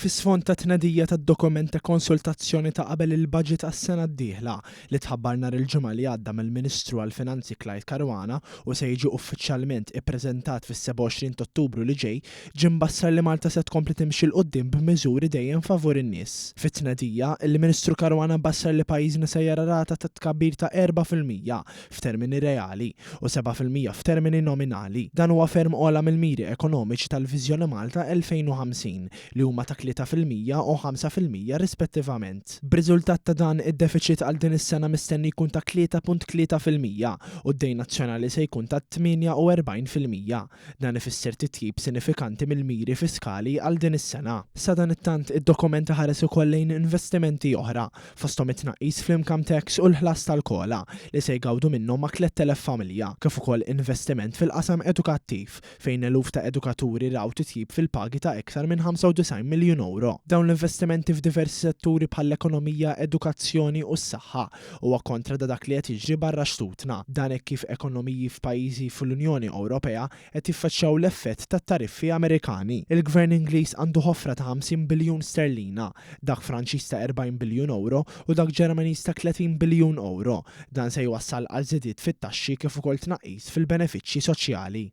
Fi sfond tat-tnedija tad-dokument ta' konsultazzjoni ta' qabel il-budget għas-sena d-dieħla, li tħabbar nhar il-Ġimgħa li għadda mill-Ministru għall-Finanzi Clyde Caruana u se jiġi uffiċjalment ippreżentat fis-27 t'Ottubru li ġej, ġie mbassar li Malta se tkompli timxi 'l quddiem b'miżuri dejjem favur in-nies. Fit-tnedija, il-Ministru Caruana bassar li pajjiżna se jara rata ta' tkabbir ta' 4% f'termini reali u 7% f'termini nominali. Dan huwa ferm ogħla mill-miri ekonomiċi tal-Viżjoni Malta 2050 li huma ta' 3% u 5% rispettivament. B'riżultat ta' dan, id-defiċit għal din is-sena mistenni jkun ta' 3.3% u d-dejn nazzjonali se jkun ta' 48%. Dan ifisser titjib sinifikanti mill-miri fiskali għal din is-sena. Sadanittant, id-dokument iħares ukoll lejn investimenti oħra, fosthom it-tnaqqis fl-income tax u l-ħlas tal-COLA, li se jgawdu minnhom ma' 3,000 familja, kif ukoll investiment fil-qasam edukattiv, fejn eluf ta' edukaturi raw titjib fil-pagi ta' iktar minn 95 miljun ewro. Dawn l-investimenti f'diversi setturi bħall-ekonomija, edukazzjoni u s-saħħa, Huwa kontra ta' dak li qed jiġri barra xtutna. Dan hekk kif ekonomiji f'pajjiżi fl-Unjoni Ewropea qed jiffaċċjaw l-effett tat-tariffi Amerikani. Il-Gvern Ingliż għandu ħofra ta' 50 biljun sterlina, dak Franċiż ta' 40 biljun ewro u dak Ġermaniż ta' 30 biljun ewro. Dan se jwassal għal żidiet fit-taxxi kif ukoll tnaqqis fil-benefiċċji soċjali.